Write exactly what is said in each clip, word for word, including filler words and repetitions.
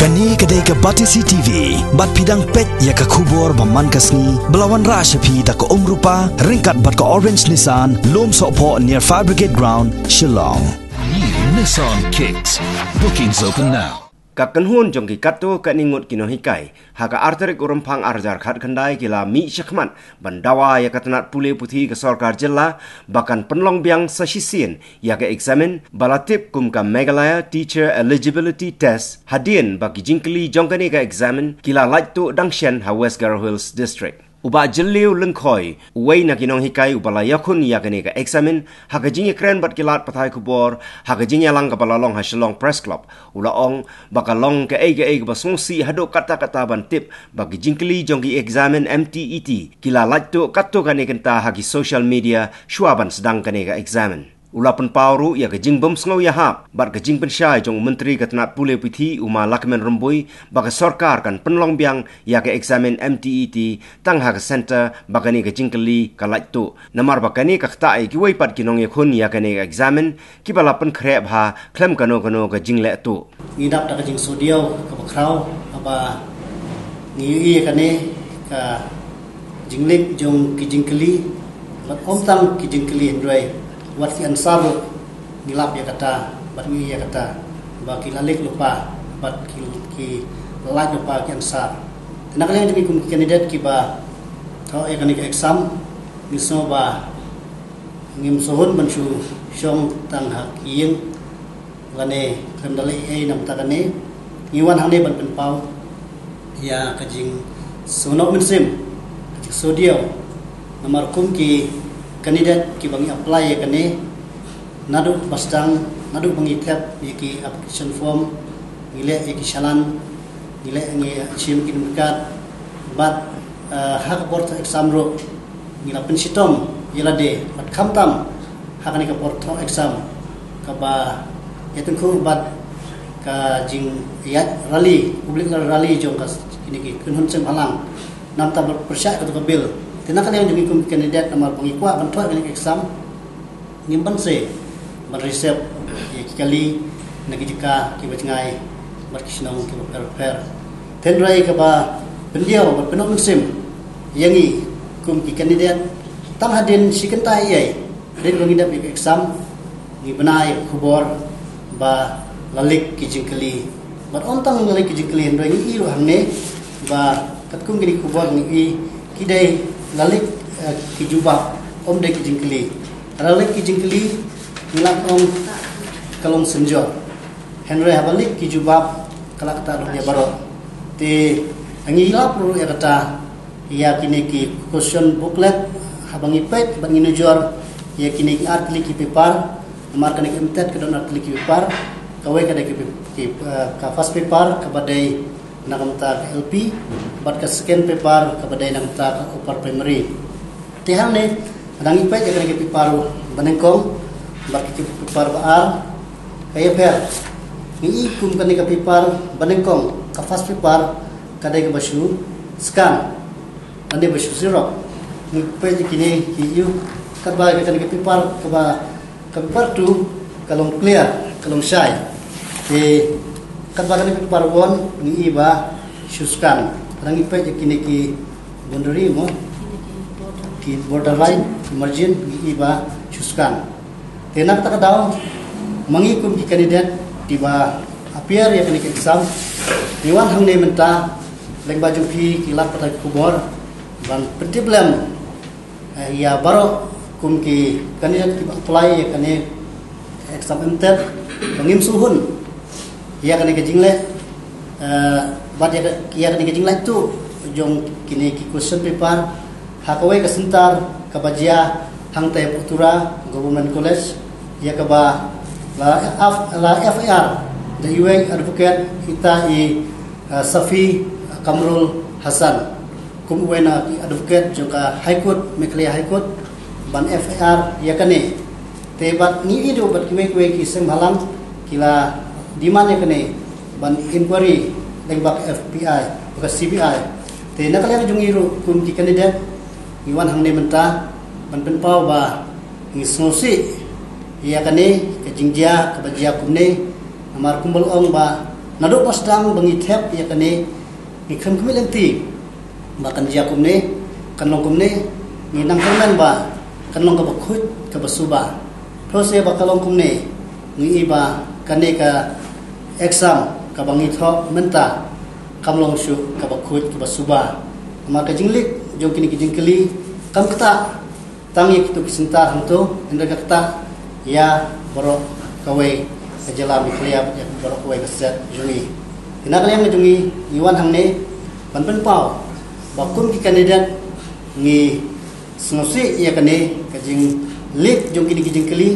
Kane ka dei ka Batesi T V, bad phi dang peit ïa ka khubor ba man ka sngi, ba la wanrah sha phi da ka Umrupa, ryngkat bad ka Orange Nissan, Lum Sohphoh near Fire Brigade Ground, Shillong. New Nissan Kicks. Bookings open now. Ka kynhun jong ki katto katne ngut ki nonghikai ha ka artarik u Rymphang arhajar khatkhyndai ki la mih shakhmat ban dawa ïa ka tnat pule puthi ka sorkar jylla ba kan pynlong biang sa shisien ïa ka eksamin ba la tip kum ka Meghalaya Teacher Eligibility Test hadien ba ki jingkylli jong kane ka eksamin ki la lait tuh dang shen ha West Garo Hills District. U Bah Jylliew Lyngkhoi, uwei na ki nonghikai uba la ïakhun ïa kane ka eksamin, ha ka jingïakren bad ki lad pathai khubor ha ka jingïalang kaba la long ha Shillong Press Club, u la ong ba ka long kaei kaei kaba sngewsih haduh katta katta ban tip ba ki jingkylli jong ki eksamin M T E T ki la lait tuh katto katne kynta ha ki social media shuwa ban sdang kane ka eksamin. U la pynpaw ruh ïa ka jingbymsngew ïahap bad ka jingpynshai jong u Myntri ka tnat pule puthi, u Ma Lahkmen Rymbui, ba ka sorkar kan pynlong biang ïa ka eksamin M T E T tang ha ka center ba kane ka jingkylli ka lait tuh. Namar ba kane ka ktah ïa kiwei pat ki nongïakhun ïa kane ka eksamin kiba la pynkhreh bha khlem kano kano ka jingleh tuh. Ngi dap da ka jingsngewdiaw kaba khraw, haba ngi ïohi ïa kane ka jingleit jong ki jingkylli, bad ym tang ki jingkylli hynrei wat ki answer ruh ngi lap ïa kata, bad ngi ïohi ïa kata ba ki la leit lypa, bad ki, ki la lait lypa ki answer. Te na ka liang jong ngi kum ki candidate kiba thoh ïa kane ka exam, ngi sngew ba ngim sngewhun ban shu shong tang ha ki ïing lane khlem da leh ei ei na ka bynta kane. Ngi wan hangne ban pynpaw ïa ka jingsngewnoh mynsiem, ka jingsngewdiaw. Namar kum ki candidate kiba ngi apply ïa kane, naduh ba sdang, naduh ba ngi thep ïa ki application form, ngi leh ïa ki challan, ngi leh, ngi shim ki nym kat, bad, eh, ha ka por thoh exam ruh ngi la pynshitom ïa lade, bad khamtam ha kane ka por thoh exam kaba ïatyngkhuh bad ka jingïaid rally, public rally jong ka kine ki kynhun seng bhalang, namar ba pyrshah ïa kato ka bill. Te na ka liang jong ngi kum ki candidate, namar ba ngi kwah ban thoh ïa kane ka exam, ngim banse ban reserve ïa ki kali na ki jaka kiba jngai bad ki shnong kiba pher pher. Te hynrei kaba pyndiaw bad pynnoh mynsiem ïa ngi kum ki candidate, tang hadien shi kynta eiei hadien ba ngi dep ïa ka exam, ngi bna ïa ka khubor ba la leit ki jingkylli. Bad ym tang la leit ki jingkylli hynrei ngi ïohi ruh hangne ba katkum kine ki khubor ngi ïohi ki dei la leit, eh, ki jubab, ym dei ki jingkylli. La leit ki jingkylli ngi lah ong ka long synjor. Hynrei haba leit ki jubab ka la ktah lut ïa baroh. Te ngi lap ruh ïa kata ïa kine ki question booklet, haba ngi peit bad ngi nujor ïa kine ki artylli ki paper, namar kane ka M Tet ka don artylli ki paper, kawei ka dei ki, ki, eh, ka first paper kaba dei na ka bynta ka L P, bad ka second paper kaba dei na ka bynta ka upper primary. Te hangne, lada ngi peit ïa kane ka paper ba nyngkong bad ka paper ba ar, ka ïapher. Ngi i kum kane ka paper ba nyngkong, ka first paper, ka dei kaba shu scan, ka dei ba shu xerox. Ngi peit ïa kine ki ïoh, katba ïa kane ka paper kaba, ka paper two ka long clear, ka long shai. Te katba kane ka paper one ngi i ba shu scan. Lada ngi peit ïa kine ki boundary mo, ki borderline, ki margin, ngi i ba shu scan. Te na kata ka daw, ma ngi kum ki candidate kiba appear ïa kane ka exam, ngi wan hangne mynta lyngba jong phi ki lad pathai khubor ban pyntip lem, eh, ïa baroh kum ki candidate kiba apply ïa kane exam M Tet, ba ngim sngewhun ïa kane ka jingleh, eh, bad ïa ka, ïa kane ka jingleh tuh jong kine ki question paper ha kawei ka center kaba jia hangtai ha Tura Government College, ïa kaba la F-, la F I R da iwei advocate, ita i, eh, Safi Kamrul Hassan, kum uwei na ki advocate jong ka High Court, Meghalaya High Court, ban F I R ïa kane. Te bad ngi i ruh bad kiwei kiwei ki seng bhalang ki la demand ïa kane ban inquiry lyngba ka F B I, ka C B I. Te na ka liang jong ngi ruh kum ki candidate ngi wan hangne mynta ban pynpaw ba ngi sngewsih ïa kane ka jingjia kaba jia kumne, namar kumba la ong ba Naduh ba sdang ba ngi thep ïa kane, ngi khlem khmih lynti ba kan jia kumne, kan long kumne. Ngi nang kyrmen ba kan long kaba khuid, kaba suba. Phewse ba ka long kumne, ngi i ba kane ka exam kaba ngi thoh mynta kam long shuh kaba khuid, kaba suba. Namar ka jingleak jong kine ki jingkylli kam ktah tang ïa kito ki syntar hangto, hynrei ka ktah ïa baroh kawei ka jylla Meghalaya, ïa baroh kawei ka state jong ngi. Te na ka liang jong ngi, ngi wan hangne ban pynpaw ba kum ki candidate ngi sngewsih ïa kane ka jingleak jong kine ki jingkylli,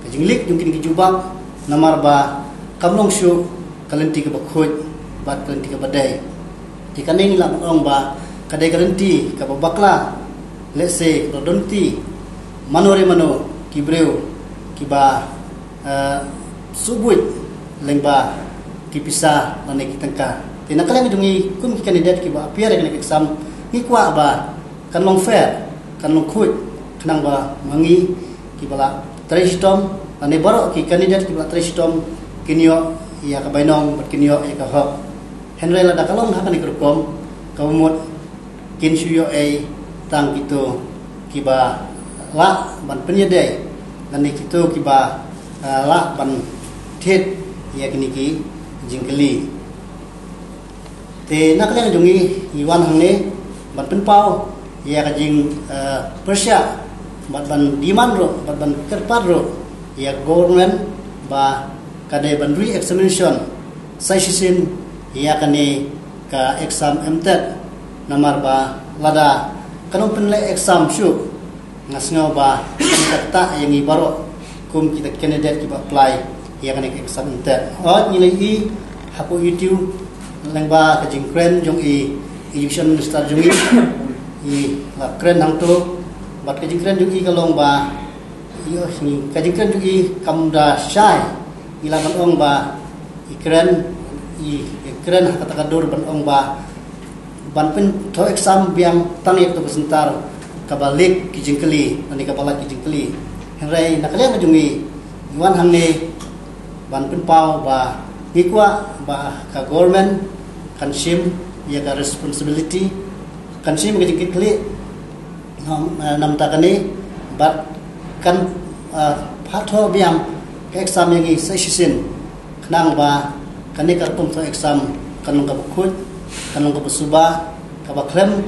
ka jingleak jong kine ki jubab, namar ba kam long shuh ka lynti kaba khuid bad ka lynti kaba dei. Te kane ngi lah ban ong ba ka dei ka lynti kaba bakla, lehse ka don ti mano re mano ki briew kiba, eh, subuit lyngba ki pisa lane ki tyngka. Te na ka liang jong ngi kum ki candidate kiba appear ïa kane ka exam, ngi kwah ba kan long fair, kan long khuid, khnang ba ma ngi kiba la trei shitom, lane baroh ki candidate kiba la trei shitom, kin ïoh ïa ka bainong bad kin ïoh ïa ka hok. Hynrei lada ka long ha kane ka rukom, kaba mut kin shu ïoh ei tang kito kiba lah ban pynïadei, lane kito kiba, ah, lah ban thied ïa kine ki jingkylli. Te na ka liang jong ngi, ngi wan hangne ban pynpaw ïa ka jing, eh, pyrshah bad ban demand ruh, bad ban kyrpad ruh ïa government ba ka dei ban re-examination sa shisien ïa kane ka exam MTET. Namar ba lada kan ym pynleh exam shuh, nga sngew ba kan ktah ïa ngi baroh kum kita candidate kiba apply ïa kane ka exam MTET. Hooid, ngi la ïohi hapoh YouTube lyngba ka jingkren jong i Education Minister jong ngi, i la kren hangto, bad ka jingkren jong i ka long ba, ïoh, ka jingkren jong i kam da shai. Ngi lah ban ong ba i kren, i, i kren ha kata ka dur ban ong ba ban pynthoh exam biang tang ïa kato ka syntar kaba leak ki jingkylli, lane kaba lait ki jingkylli. Hynrei na ka liang jong ngi, ngi wan hangne ban pynpaw ba ngi kwah ba ka government kan shim ïa ka responsibility, kan shim ïa ka jingkitkhlieh na, eh, na bynta kane, bad kan, eh, pynpathoh biang ka exam ïa ngi sa shisien, khnang ba kane ka rukom thoh exam kan long kaba khuid, kan long kaba suba, kaba khlem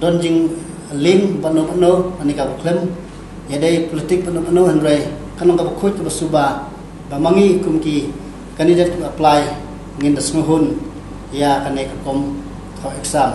don jinglink bad no bad no, lane kaba khlem ïadei politik bad no bad no, hynrei kan long kaba khuid, kaba suba, ba ma ngi kum ki candidate kiba apply ngin da sngewhun ïa kane ka rukom thoh exam.